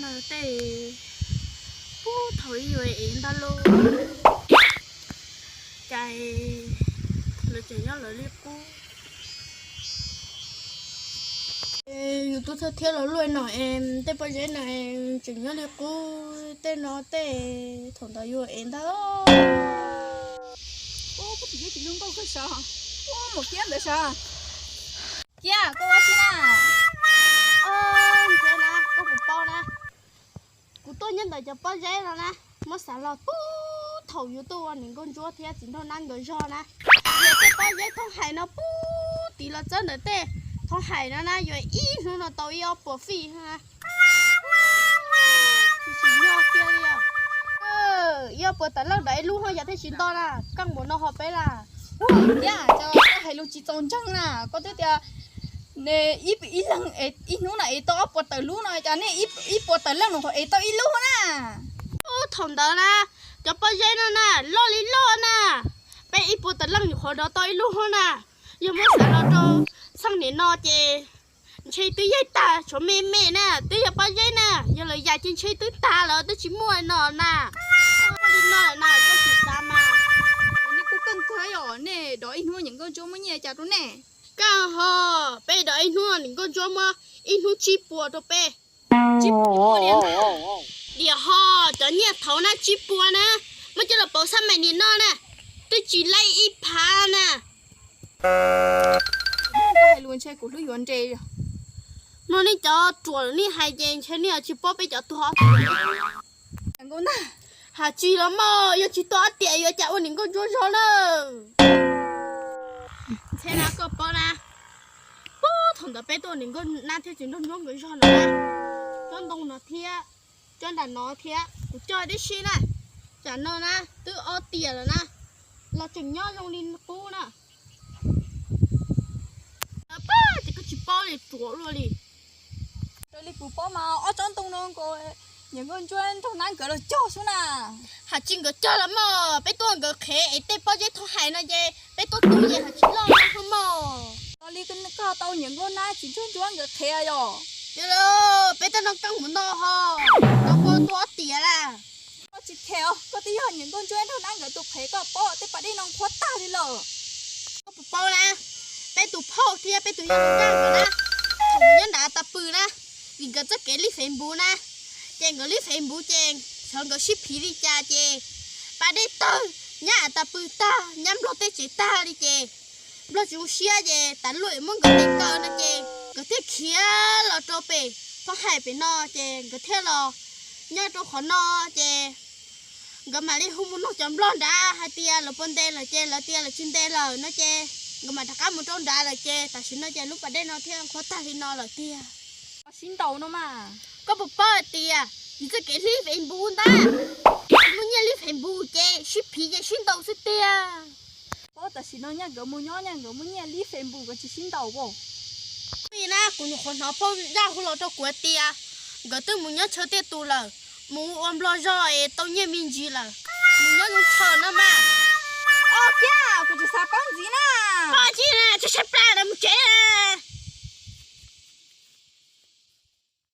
Tej puag thaum ib yuav ev ntag lauj, cas lawv tseem nyob lawv li qub. Yus tus thawj thiab los luaj no es tej pob zeb no tseem nyob li qub, tej no tej thaum ntawd yuav ev ntag. Ub, koj tsis zoo nkauj kawg sav, ub, mus kiab ntawd sav. Kiab, koj ua tsi na? Ntxhais na, koj puas paub na, kuv tuaj nyob ntawm cov pob zeb no na, muab xav los puag thaum yus tuaj ua niam nkauj ntsuab thiab txiv nraug nab nkawd zog na, yog tej pob zeb thoob hais no puag tid los txawb ntawm tej thoob hais no na, yuav ib hnub no tau ib ob puas fij na. Tsis tsim nyog kiag li os. Ib ob puas tawm leej dov ib lub hos yam thiaj tsis nto na, kaj npaum no ho peb las. Tiag, koj hais lus tsis txaus ntseeg na, koj twb tias ib leeg ib hnub no ev tau ob puas tawm lub no, cas nej ib puas tawm leej no ho ev tau ib lub na. Ub, thaum ntawd na, cov pob zeb no na, loj li loj na, peb ib puas tawm leej nyuam qhuav dov tau ib lub na. Yog muab xav los rau txheej niam no ces ntshe twb yaig tag, tshuav me me na, twb yog pob zeb na, yog lawv yam ces ntshe twb tag lawm, twb tsis muaj no na. Li no lawm na, koj tsis xav mas. Nej kuj keej kawg os, nej dov ib hnub niam nkauj ntsuab muab nyiaj cas rau nej? Kaj ho, peb dov ib hnub niam nkauj ntsuab muab ib hnub tsib puas rau peb. Diam ho, cov nyiaj thaud na tsib puas na, muab coj los pauv xab mais niam no na, twb tsis laib ib phav na. Hais lus ntshe kuv hlub yuav nres. No nej cov ruam nej hais ces ntshe nej tsis paub peb cov tuag ob tiam. Hais tsis los mas, yog tsis tuag ob tiam yuav cas ua niam nkauj ntsuab zog na. Ntshe na koj paub na, puag thaum ntawd peb tuaj ua niam nkauj nab thiab txiv nraug ntsuab nkawd zog no, tsob ntoo no thiab, tsob nram no thiab kuv coj tib si na, tsam no na twb ob tiam lawm na, los tseem nyob zoo li qub na. Pab ces koj tsis paub li, ruam luaj li. Raws li kuv paub mas ob tsob ntoo no nkaus, niam nkauj ntsuab nraug nab nkawd los cog xwb na. Hais tsis nkawd cog los mas, peb tuaj nkawd qhev es tej pob zeb thoob hais no ces peb tuaj tu ces hais tsis loj no xwb mog. Raws li koj tau niam nkauj nab txiv nraug ntsuab nkawd qhev yom. Peb tej no kaj mus no ho, no koj tuaj ob tiam lawm. Koj tsis them os, koj twb yog niam nkauj ntsuab nraug nab nkawd tus qhev, koj paub tej pas dej no qhuav tag li lawm. Koj puas paub na, peb tus phauj thiab peb tus yawg nrab nkawd na, thaum nyob nram tas pw na, vim nkawd txoj kev lib Facebook na, ces nkawd lib Facebook ces xyov nkawd sib phiv li cas ces pas dej tawg, nyab tas pw tag, nyab nplog tej tsev tag li ces nplog tsis zoo siab ces tas luaj muab nkawd tes kaw no ces nkawd thiaj khiav los rau pem thoob hais pem no ces nkawd thiaj los nyob rau qhov no ces nkawd mam li hu mus nug cov nplog nrad hais tias lawv puas ntes lawm ces lawv tias lawv tsis ntes lawm no ces nkawd mam rov qab mus rau nrad lawm ces tam sim no ces lub pas dej no thiaj qhuav tag li no lawm tiag. Sib ntaus no mas. Koj puas paub hais tias vim txoj kev hlib Facebook ntag, muaj nyiaj hlib Facebook ces sib phiv ces sib ntaus xwb tiag. Paub tam sim no nyaj nkawd mus nyob, nyaj nkawd muaj nyiaj hlib Facebook nkawd tsis sib ntaus as. Vim na kuv nyuam qhuav hnov phauj zaj hu los rau kuv hais tias nkawd twb mus nyob chaw tej tus lawm, mus ua nplog zog es tau nyiaj me ntsis lawm, mus nyob zoo chaw no mas. Os kiag, kuv tsis xav paub ntxiv na. Paub tsis na, tsis saib plab lawm mus tsev.